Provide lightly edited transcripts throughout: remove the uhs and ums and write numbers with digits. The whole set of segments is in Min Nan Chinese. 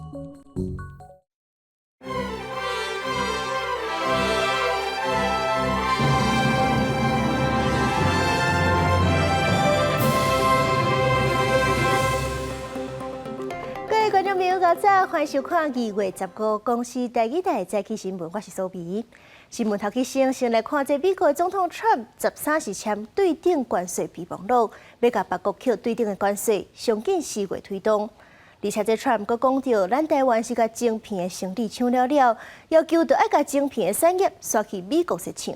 各位觀眾朋友，早，歡迎收看2月15公視台語台早起新聞，我是蘇比。新聞頭起先，先來看這美國總統川普十三是簽對等關稅備忘錄，欲共別國扣對等的關稅，上緊4月推動。而且這川普閣講著，咱台灣是共晶片的生意搶了了，要求著愛共晶片的產業徙去美國設廠。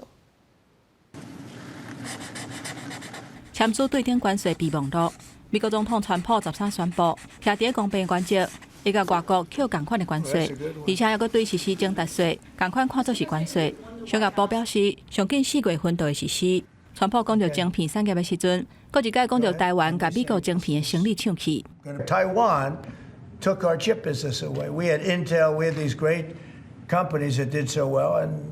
簽署對等關稅備忘錄，美國總統川普十三宣布，徛佇公平原則，會共外國扣仝款的關稅，而且猶閣對實施增值稅，仝款看做是關稅。商業部表示，上緊4月份就會實施。川普講著晶片產業的時陣，閣一擺講著台灣共美國晶片的生意搶去。 Taiwan took our chip business away. We had Intel, we had these great companies that did so well, and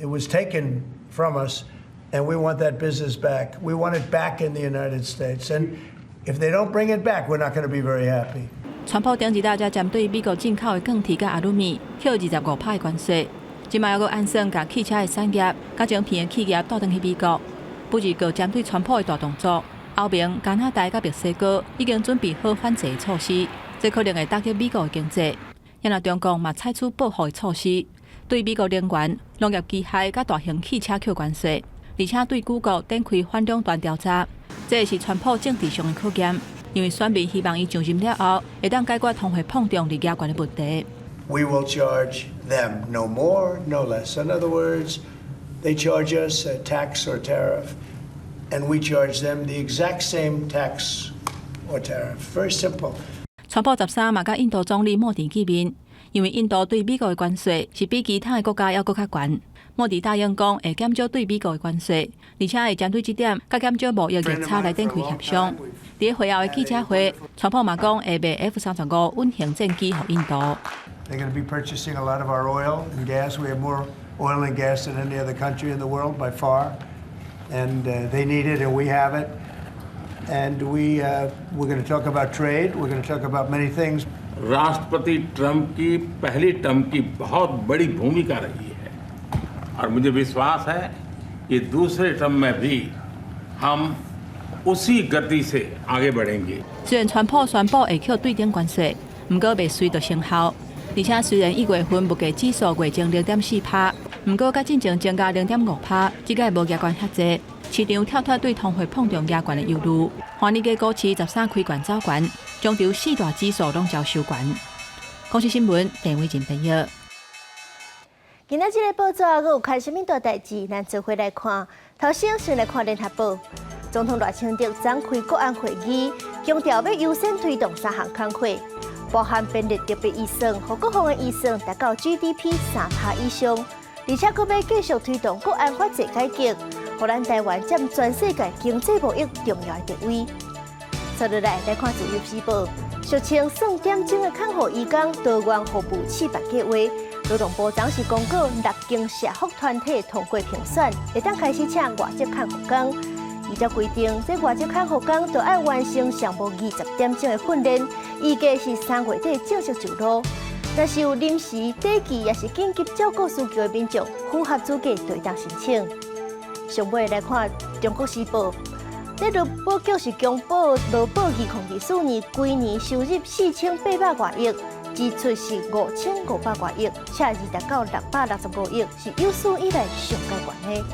it was taken from us, and we want that business back. We want it back in the United States, and if they don't bring it back, we're not going to be very happy. 川普頂一禮才針對美國進口的鋼鐵佮阿魯米扣25%的關稅，這擺猶閣按算共汽車的產業、佮晶片的企業帶轉去美國。不過，針對川普的大動作，歐盟、加拿大佮墨西哥已經準備好反制的措施，這可能會打擊美國的經濟。因為中國嘛採取報復的措施，對美國能源、農業機械佮大型汽車扣關稅，而且對谷歌展開反壟斷調查。這是川普政治上的考驗，因為選民希望伊上任了後，會當解決通貨膨脹利額懸的問題。 We will charge them no more, no less. In other words, they charge us a tax or tariff, and we charge them the exact same tax or tariff. Very simple. 川普十三嘛佮印度總理莫迪見面，因為印度對美國的關稅是比其他的國家猶閣較懸。莫迪答應講會減少對美國的關稅，而且會針對這點，佮減少貿易逆差來展開協商。佇會後的記者會，川普嘛講會賣 F-35隱形戰機予印度。 They're going to be purchasing a lot of our oil and gas. We have more oil and gas than any other country in the world by far, and they need it, and we have it. And we're going to talk about trade. We're going to talk about many things. राष्ट्रपति Trump की पहली term की बहुत बड़ी भूमिका रही है और मुझे विश्वास है कि दूसरे टर्म में भी हम उसी गति से आगे बढ़ेंगे。雖然川普宣布會扣對等關稅，毋過未隨就生效。而且雖然一月份物價指數月增0.4趴，毋過較進前增加0.5趴，這個無額懸遐濟。市場跳脫對通貨膨脹額懸的憂慮。華爾街股市十三開懸走懸，終場四大指數攏遭收懸。公視新聞鄭偉仁編譯。今仔這个報紙閣有看啥物大代誌？咱做伙來看。頭先先來看聯合報，總統賴清德昨開國安會議，強調欲優先推動三項工課，包含編列特別預算，予國防的預算達到 GDP 3趴以上，而且閣欲繼續推動國安法制改革，予咱台灣佔全世界經濟貿易重要的地位。接落來來看自由時報，俗稱算點鐘的看護移工多元服務試辦計劃，勞動部昨是公告六間社福團體通過評選，會當開始請外籍看護工。依照規定，這外籍看護工都愛完成上無20點鐘的訓練，預計是3月底正式就路。若是有臨時、短期抑是緊急照顧需求的民眾，符合資格就會當申請。上尾來看《中國時報》，這勞保局是公布勞保2024年規年收入4800外億，支出是5500外億，赤字達到665億，是有史以來上蓋懸的。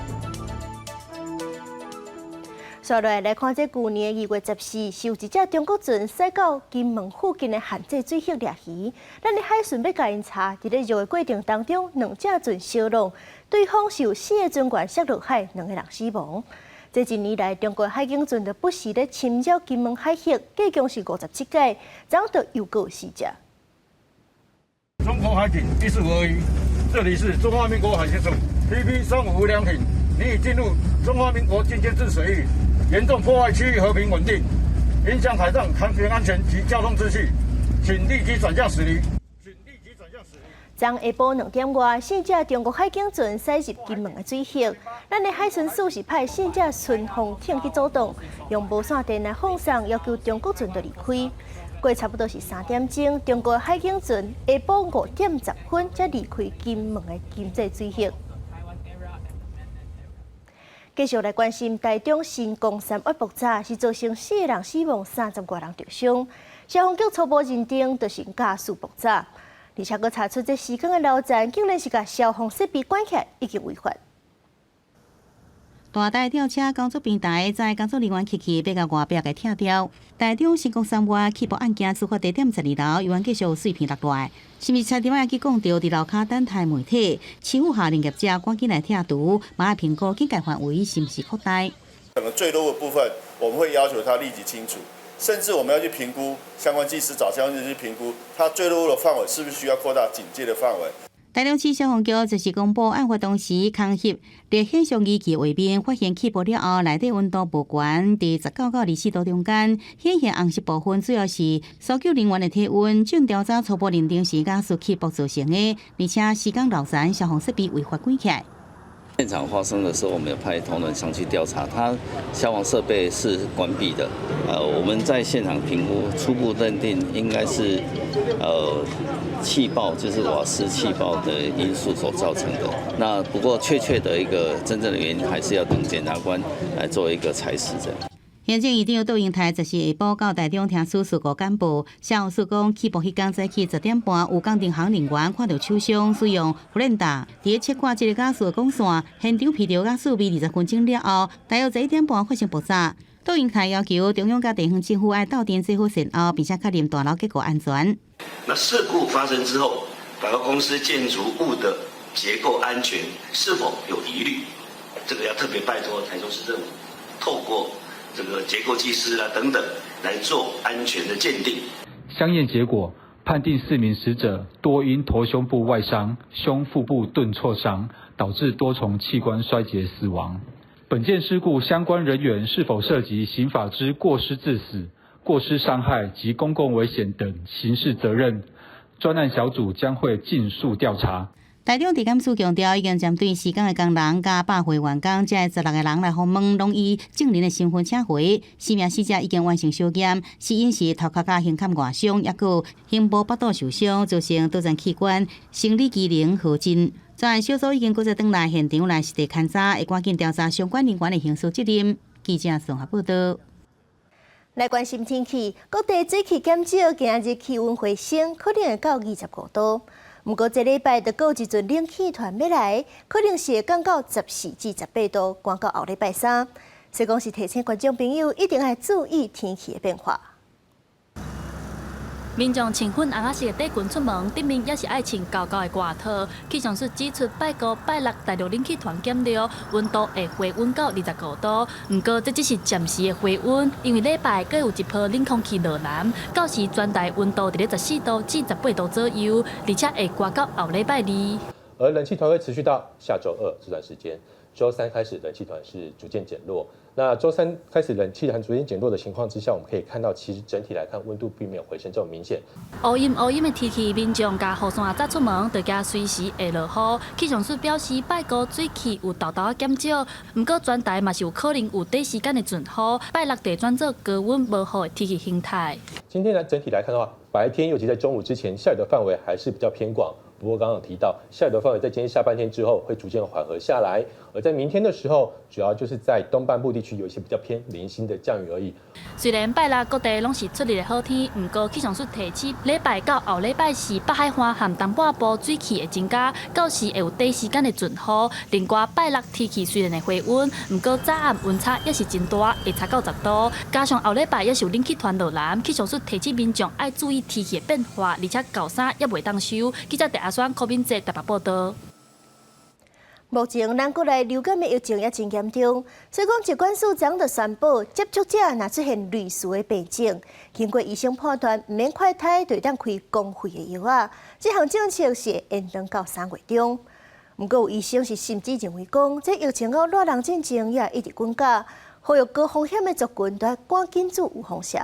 接落來來看，這舊年2月14，是有一隻中國船駛到金門附近的限制水域掠魚，咱的海巡欲共𪜶查，佇咧繞的過程當中，兩隻船相挵，對方是有四個船員摔落海，兩個人死亡。這一年來，中國海警船就不時咧侵擾金門海域，計共是57擺，昨就又閣有四隻。中國海警1452，這裡是中華民國海巡署 PP 3552艇，你已進入中華民國經建制水域，嚴重破壞區域和平穩定，影響海上航行安全及交通秩序，請立即轉向駛離。請立即轉向駛離。昨下晡2點外，四隻中國海警船駛入金門的水域，咱的海巡署是派四隻巡防艇去阻擋，用無線電來放送，要求中國船著離開。過差不多是3點鐘，中國海警船下晡5點10分才離開金門的經濟水域。繼續來關心台中新光三越爆炸，是造成四個人死亡、30外人受傷。消防局初步認定就是瓦斯爆炸，而且閣查出這施工的樓層竟然是共消防設備關起來，已經違法。大台吊車工作平台載工作人員進去，欲共外壁給拆掉。台中新光三越氣爆案件事發地點12樓，猶原繼續有碎片落來，是毋是差點仔去講著佇樓跤等待媒體，市府下令業者趕緊來拆除，嘛愛評估警戒範圍是毋是擴大。可能墜落的部分，我們會要求他立即清除，甚至我們要去評估相關技師找相關技師去評估，它墜落的範圍是不是需要擴大警戒的範圍。台中市消防局就是公布案發當時空翕佇顯像儀器畫面，發現氣爆了後，內底溫度無懸，佇19到24度中間，顯現紅色部分主要是搜救人員的體溫。經調查初步認定是瓦斯氣爆造成的，而且施工樓層消防設備違法關起來。現場發生的時候，我們有派同仁上去調查，他消防設備是關閉的。我們在現場評估，初步認定應該是氣爆，就是瓦斯氣爆的因素所造成的。那不過確切的一個真正的原因，還是要等檢察官來做一個裁實這樣。行政院長杜英台就是下晡到台中聽取事故簡報，消防署講氣爆彼工早起10點半，有工程行人員看著手傷，使用弗蘭達佇咧切割這个瓦斯的管線，現場聞著瓦斯味20分鐘了後，大約11點半發生爆炸。杜英台要求中央佮地方政府愛鬥陣做好善後，並且確認大樓結構安全。那事故發生之後，百貨公司建築物的結構安全是否有疑慮？這個要特別拜託台中市政府，透過這個結構技師啊等等來做安全的鑑定。相驗結果判定四名死者多因頭胸部外傷、胸腹部鈍挫傷，導致多重器官衰竭死亡。本件事故相關人員是否涉及刑法之過失致死、過失傷害及公共危險等刑事責任，專案小組將會盡速調查。台中地檢署強調，已經針對施工的工人佮百貨員工，這16個人來訪問，攏以證人的身份請回。四名死者已經完成相驗，死因是頭殼佮胸坎外傷，抑閣胸部腹肚受傷，造成多層器官生理機能耗盡。專案小組已經閣再轉來現場來實地勘查，會趕緊調查相關人員的刑事責任。記者綜合報道。來關心天氣，各地水汽減少，今仔日氣溫回升，可能會到25度。毋過這禮拜就閣有一陣冷氣團欲來，可能是會降到14至18度，寒到後禮拜三。所以講是提醒觀眾朋友一定愛注意天氣的變化。民眾穿粉紅仔色的短裙出門，頂面也是愛穿厚厚的外套。氣象署指出，拜五、拜六大陸冷氣團減弱，溫度會回穩到25度。毋過這只是暫時的回穩，因為禮拜閣有一波冷空氣落南，到時全台溫度佇咧14度至18度左右，而且會寒到後禮拜二。而冷氣團會持續到下週二這段時間，週三開始冷氣團是逐漸減弱。那週三開始冷氣團逐漸減弱的情況之下，我們可以看到，其實整體來看溫度並沒有回升這麼明顯。烏陰烏陰的天氣，民眾共雨傘早出門，就驚隨時會落雨。氣象署表示，拜五水汽有沓沓仔減少，毋過全台嘛是有可能有短時間的陣雨。拜六就轉做高溫無雨的天氣形態。今天來整體來看的話，白天尤其在中午之前，下雨的範圍還是比較偏廣。不過剛剛有提到，下雨的範圍在今天下半天之後會逐漸緩和下來，而在明天的時候，主要就是在東半部地區有一些比較偏零星的降雨而已。雖然拜六各地攏是出日的好天，毋過氣象署提醒，禮拜到後禮拜四，北海岸和東半部水汽會增加，到時會有短時間的陣雨。另外，拜六天氣雖然會回溫，毋過早暗溫差也是真大，會差到10度。加上後禮拜也是有冷氣團落南，氣象署提醒民眾愛注意天氣的變化，而且厚衫也袂當收。記者鄭阿雙、柯敏哲台北報道。目前，咱國內流感的疫情也真嚴重，所以講疾管署昨就宣布，接觸者若出現類似的病症，經過醫生判斷，毋免快篩，就會當開公費的藥仔。這項政策是會延長到3月中。毋過有醫生是甚至認為講，這疫情猶熱人進前也一直滾價，呼籲高風險的族群都愛趕緊做預防射。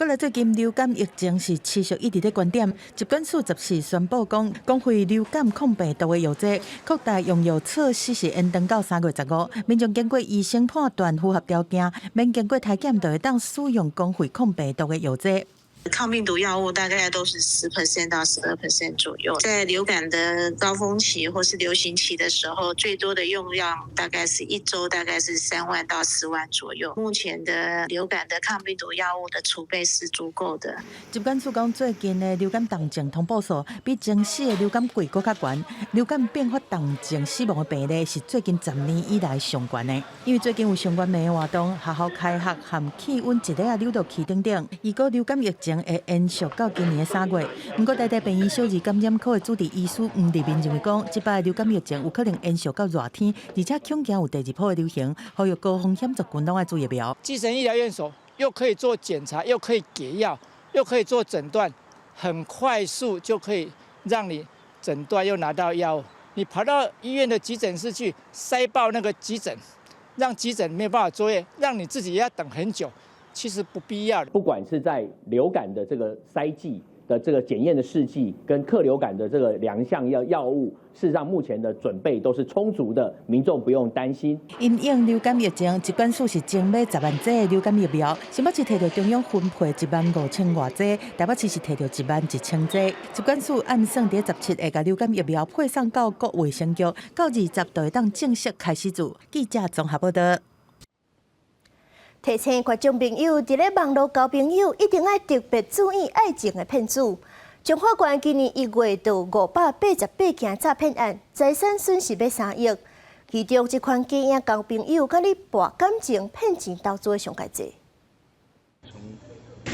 過來最近流感疫情是持續一直咧懸點，疾管署14宣布講，公費流感抗病毒的藥劑擴大用藥措施是延長到3月15。民眾經過醫生判斷符合條件，免經過體檢就會當使用公費抗病毒的藥劑。抗病毒藥物大概都是10% 到12% 左右，在流感的高峰期或是流行期的時候，最多的用量大概是一周大概是3萬到10萬左右。目前的流感的抗病毒藥物的儲備是足夠的。疾管署講，最近的流感重症通報數比前四个流感季閣較懸，流感併發重症死亡的病例是最近10年以來上懸的。因為最近有相關的活動、學校開學和氣溫一下仔溜落去等等，預估流感疫情會延續到今年的3月。毋過，台大病院小兒感染科的主治醫師黃立明認為講，這擺流感疫情有可能延續到熱天，而且恐驚有第二波的流行，呼籲高風險族群攏愛注疫苗。基層醫療院所又可以做檢查，又可以給藥，又可以做診斷，很快速就可以讓你診斷又拿到藥物。你跑到醫院的急診室去塞爆那個急診，讓急診沒有辦法作業，讓你自己也要等很久。其實不必要的。不管是在流感的這個篩劑的這個檢驗的試劑，跟克流感的這個兩項藥物，事實上目前的準備都是充足的，民眾不用擔心。因應流感疫情，疾管署是徵買10萬劑的流感疫苗，新北市提著中央分配1萬5千外劑，台北市是提著1萬1千劑。疾管署按算佇17會共流感疫苗配送到各衛生局，到20就會當正式開始注。記者綜合報道。提醒觀眾朋友，佇咧網路交朋友，一定愛特別注意愛情的騙子。彰化縣今年1月就588件詐騙案，財產損失欲3億。其中這款假影交朋友，共你博感情、騙錢投資的上蓋濟。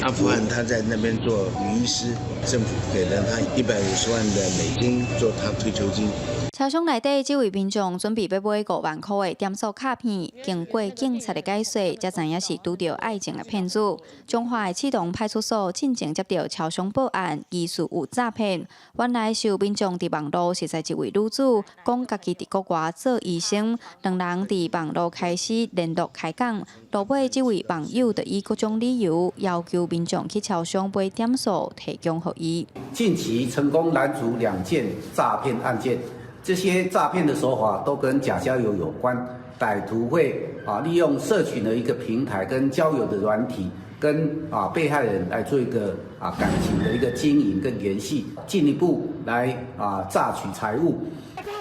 阿富汗他在那邊做女醫師，政府給了他150萬的美金做他退休金。車廂內底這位民眾準備欲買5萬箍的點數卡片，經過警察的解說，才知影是拄著愛情的騙子。彰化的刺桐派出所進前接著超商報案，疑似有詐騙。原來是有民眾佇網路認識一位女子，講家己佇國外做醫生，兩人佇網路開始聯絡開講，落尾這位網友就以各種理由要求民眾去超商買點數，提供予伊。近期成功攔阻2件詐騙案件。這些詐騙的手法都跟假交友有關，歹徒會利用社群的一個平台跟交友的軟體，跟被害人來做一個感情的一個經營跟聯繫，進一步來詐取財物。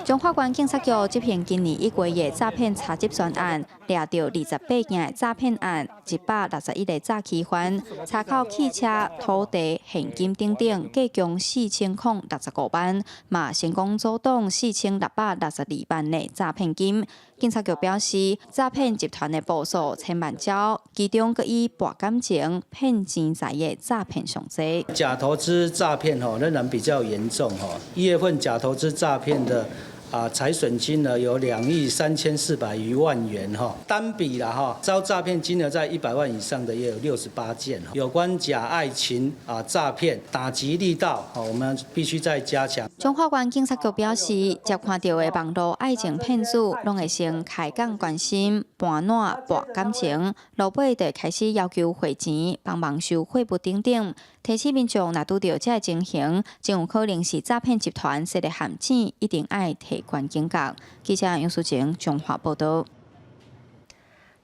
彰化縣警察局執行今年1月的詐騙查緝專案，掠著28件的詐騙案，161個詐欺犯，查扣汽車、土地、現金等等，計共4065萬，嘛成功阻擋4662萬的詐騙金。警察局表示，詐騙集團的步數千萬招，其中閣以博感情、騙錢財的詐騙上濟。假投資詐騙吼仍然比較嚴重吼，1月份假投資詐騙的財損金額有2億3400餘萬元哈，單筆啦哈，遭詐騙金額在100萬以上的也有68件。有關假愛情詐騙打擊力道，我們必須再加強。彰化縣警察局表示，接看著的網路愛情騙子，攏會先開講關心、盤撋博感情，落尾就開始要求匯錢、幫忙收貨物等等。提醒民眾，若拄著這个情形，真有可能是詐騙集團設的陷阱，一定愛提懸警覺。記者楊淑晴彰化報道。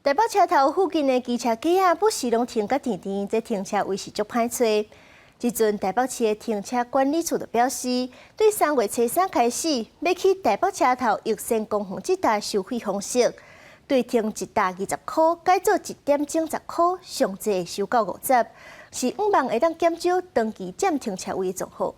台北車頭附近的機車架仔，不時攏停甲甜甜，這停車位是足歹揣。這陣台北市的停車管理處就表示，對3月初3開始，欲去台北車頭抑先公園這搭收費方式，對停一搭20箍，改做一點鐘10箍，上濟收到50，是向望會當減少長期佔停車位的狀況。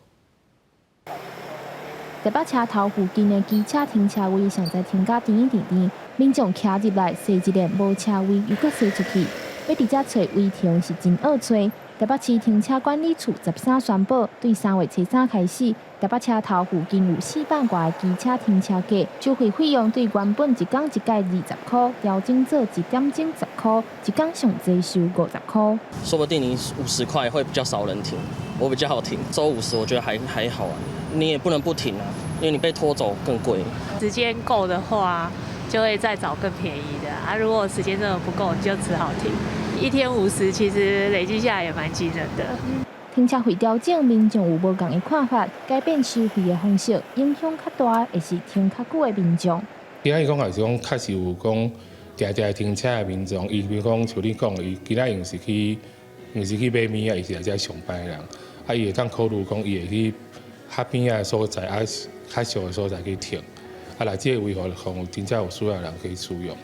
台北車頭附近的機車停車位，現在停甲甜甜甜，民眾騎入來，踅一下無車位，又閣踅出去，欲佇遮揣位停是真僫揣。台北市停車管理處13宣布，對3月初3開始，台北車頭附近有400外个機車停車格，收費費用對原本一工一改20箍，調整做一點鐘10箍，一工上濟收50箍。說不定你50塊會比較少人停，我比較好停，收五十我覺得還好啊，你也不能不停啊，因為你被拖走更貴。時間夠的話，就會再找更便宜的啊。如果時間真的不夠，你就只好停。一天五十，其實累積下來也蠻驚人的。停車費調整，民眾有無仝的看法？改變收費的方式，影響較大的是停較久的民眾。今仔日講也是講，確實有講定定停車的民眾，伊比如講像你講，伊今仔用是去，毋是去買物仔，伊是來遮上班的人，啊，伊會當考慮講，伊會去較邊仔的所在，啊，較俗的所在去停，啊，來這個位予予真正有需要的人去使用。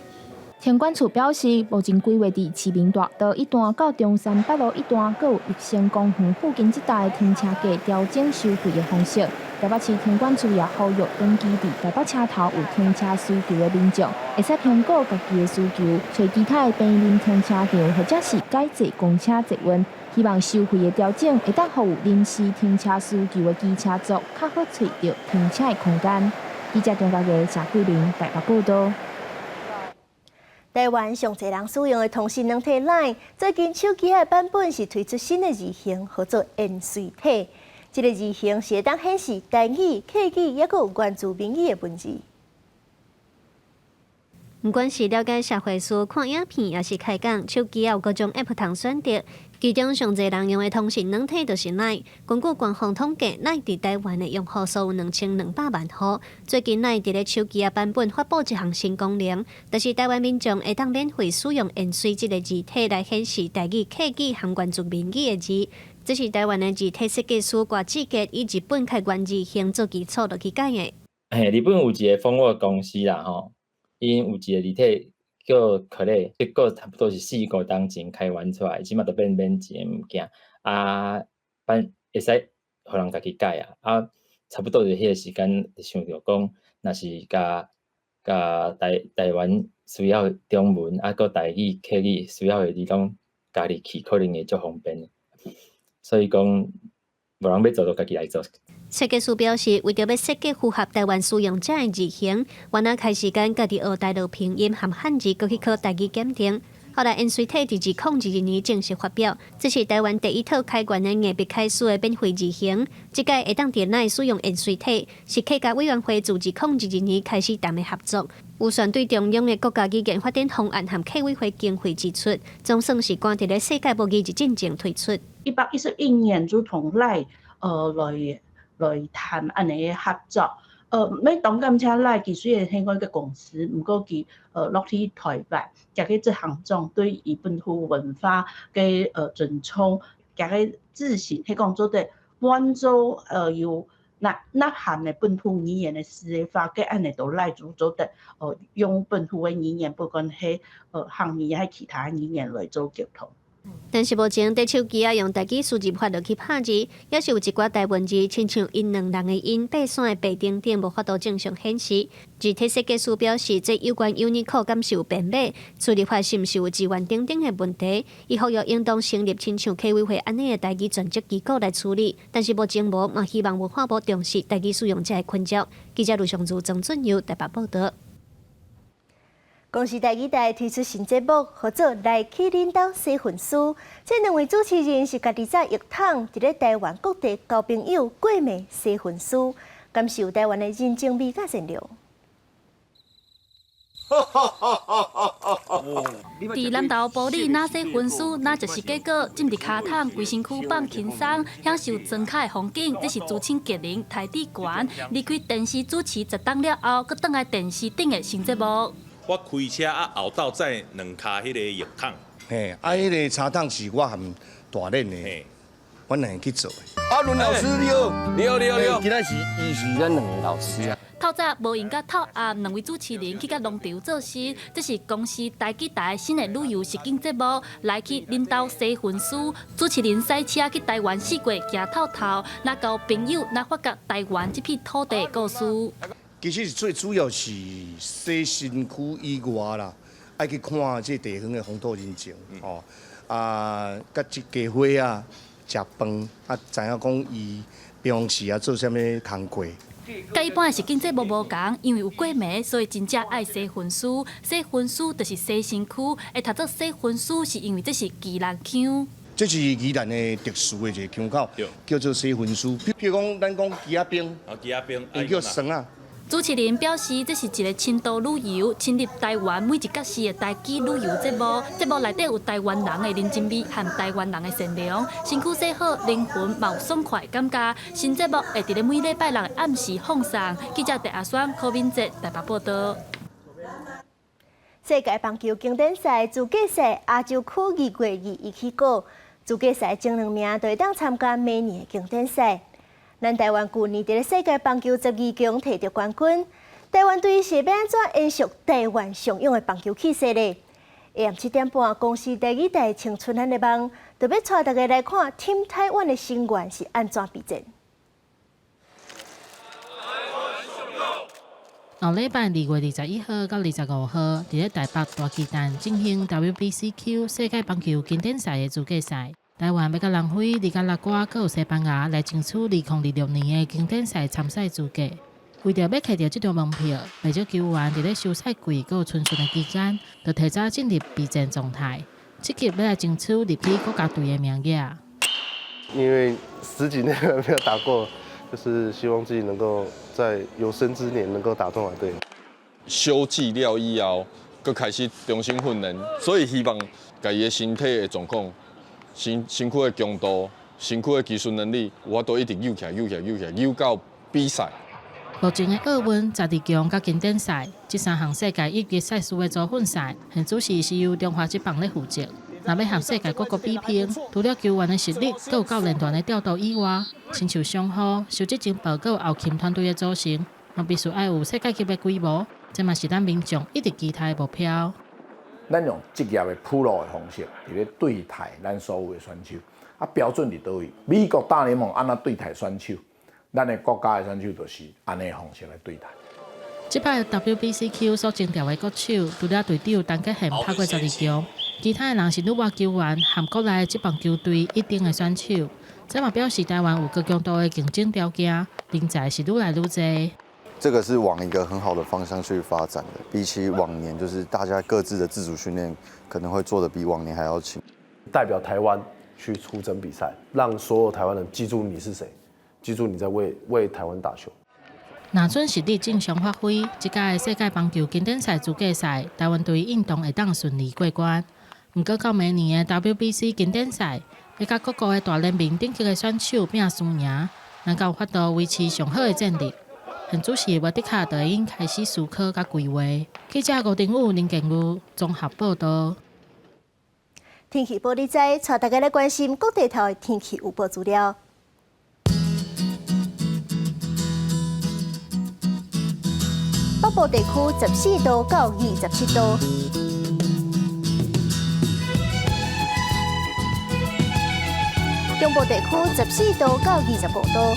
停管處表示，目前規劃佇市民大道一段到中山北路一段，閣有益生公園附近這帶停車格調整收費的方式。台北市停管處也呼籲長期佇台北車頭有停車需求的民眾，會使評估家己的需求，揣其他的平面停車場，或者是改坐公車捷運。希望收費的調整會當予有臨時停車需求的機車族較好揣著停車的空間。記者張家傑、謝桂玲台北報導。台灣上濟人使用的通訊軟體 LINE，最近手機的版本是推出新的字型，號做延續體。這个字型是會當顯示台語、客語，抑閣有原住民語的文字。毋管是了解社會事、看影片，抑是開講，手機仔有各種 App 通選擇。其中上濟人用的通訊軟體就是 LINE。根據官方統計，LINE 佇台灣的用戶數有2200萬戶。最近 LINE 佇咧手機仔版本發布一項新功能，就是台灣民眾會當免費使用延續這个字體來顯示台語、客語和原住民語的字。這是台灣的字體設計師郭志傑以日本開源字型做基礎落去改的。嘿，日本有一个蜂窩公司啦，吼，𪜶有一个字體叫可樂，結果差不多是四五冬前開源出來，這馬都變免錢的物件，啊，反會使予人家己改啊，啊，差不多就彼个時間就想著講，若是共共台台灣需要中文，啊，閣台語、客語需要的字攏加入去，可能會足方便的。所以講，無人欲做，就家己來做。設計師表示，為著欲設計符合台灣使用者的字型，原來開時間家己學大陸拼音和漢字，閣去考台語檢定。後來延續體佇2022年正式發表，這是台灣第一套開源的硬筆楷書的免費字型。這屆會當佇 LINE 使用延續體，是客家委員會自2022年開始談的合作。預算對中央的國家語言發展方案和客委會經費支出，總算是趕佇咧世界母語日進前推出。111年就同 LINE 來談按呢合作。欲當感謝 LINE 佢雖然係一個公司，毋過佢落去台北，這个執行長對伊本土文化嘅尊重，這个自信係講做得滿足有內內涵的本土語言的寫法，佮按呢都來做做得用本土的語言，不管係漢語還其他語言來做溝通。但是目前佇手機仔用台語輸入法落去拍字，猶是有一寡台文字，親像𪜶兩人的𪜶爬山的爬等等，無法度正常顯示。字體設計師表示，這有關 Unicode 敢是有編碼，輸入法是毋是有字源等等的問題？伊呼籲應當成立親像客委會按呢的台語專職機構來處理。但是目前無，嘛希望文化部重視台語使用者的困擾。記者盧尚如、曾俊佑台北報導。公視台語台推出新節目，號做《來去恁兜洗分屍》。這兩位主持人是家己紮浴桶，佇咧台灣各地交朋友過暝洗分屍，感受台灣的人情味佮善良。佇南投埔里，若洗分屍，若食水果，浸佇跤桶，規身軀放輕鬆，享受莊跤的風景。這是資深藝人邰智源離開電視主持十冬了後，閣轉來電視頂的新節目。我開車啊，後斗載兩跤彼个浴桶。嘿，啊，彼个茶桶是我和大練的，阮兩个去做的。阿倫老師你好，你好你好你好。今仔是伊是咱兩个老師啊。透早無閒佮透暗，兩位主持人去佮農場做事。這是公視台語台新的旅遊實境節目，來去恁兜洗分屍。主持人駛車去台灣四界行透透，若交朋友，若發覺台灣這片土地的故事。其實是最主要是洗身軀以外啦，愛去看這地方的風土人情，吼啊，佮這家伙仔食飯，啊，知影講伊平常時啊做啥物工課。佮一般的實境節目無仝，因為有過暝，所以真正愛洗分屍。洗分屍就是洗身軀，會讀做洗分屍，是因為這是宜蘭腔。這是宜蘭的特殊的一个腔口，叫做洗分屍。譬如講，咱講枝仔冰，枝仔冰，伊叫酸仔。主持人表示，這是一个深度旅遊、深入台灣每一角市的台語旅遊節目。節目內底有台灣人的人情味和台灣人的善良，身軀洗好，靈魂嘛有爽快感覺。新節目會佇咧每禮拜六的暗時放送。記者鄭阿雙、柯敏哲台北報道。世界棒球經典賽資格賽亞洲區2月2日起鼓，資格賽前兩名就會當參加明年的經典賽。咱台灣舊年佇咧世界棒球12強提著冠軍，台灣隊是欲按怎延續台灣上勇的棒球氣勢咧？下暗7點半，公視第二台青春咱的夢，就欲帶大家來看 Team 台灣的成員是按怎備戰。後禮拜2月21號到25號，佇咧台北大巨蛋進行 WBCQ 世界棒球經典賽的資格賽。台灣欲佮南非、尼加拉瓜、閣有西班牙來爭取2026年的經典賽參賽資格。為著欲摕著這張門票，袂少球員佇咧休賽季閣有春訓的期間，就提早進入備戰狀態，積極欲來爭取入去國家隊的名額。因為十幾年沒有打過，就是希望自己能夠在有生之年能夠打中華隊。休季了以後，閣開始重新訓練，所以希望家己的身體的狀況、身軀的強度、身軀的技術能力，有法度一直扭起來、扭起來、扭起來，扭到比賽。目前的奧運、12強佮經典賽，這三項世界一級賽事的組訓賽，現主是是由中華職棒咧負責。若欲和世界各國比拼，除了球員的實力，閣有教練團的調度以外，親像商號、收集情報閣有後勤團隊的組成，嘛必須愛有世界級的規模，這嘛是咱民眾一直期待的目標。咱用職業的 pro 的方式，佇咧對待咱所有的選手，啊標準佇佗位？美國大聯盟按怎對待選手，咱的國家的選手就是按呢方式來對待。這擺 WBCQ 所徵調的國手，除了隊長陳傑憲拍過12強，其他的人是旅外球員和國內的職棒球隊一定的選手。這嘛表示台灣有高強度的競爭條件，人才是愈來愈濟。這個是往一個很好的方向去發展的，比起往年，就是大家各自的自主訓練可能會做得比往年還要勤。代表台灣去出征比賽，讓所有台灣人記住你是誰，記住你在為台灣打球。若準實力正常發揮，這屆世界棒球經典賽資格賽，台灣隊應當會當順利過關。毋過到明年的 WBC 經典賽，欲佮各國的大聯盟頂級的選手拼輸贏，能夠有法度維持上好的戰力。現主席沃迪卡就已經開始思考佮規劃。記者吳定宇、林建宇綜合報道。天氣報你知，帶大家來關心各地頭的天氣預報資料。北部地區14度到27度，中部地區14度到25度，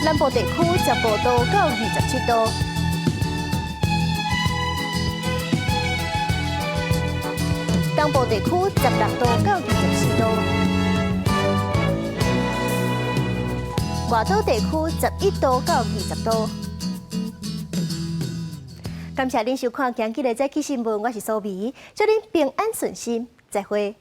南部地區15度到27度，東部地區16度到24度。外島地區11度到20度。感謝恁收看今日的早起新聞，我是蘇美，祝恁平安順心，再會。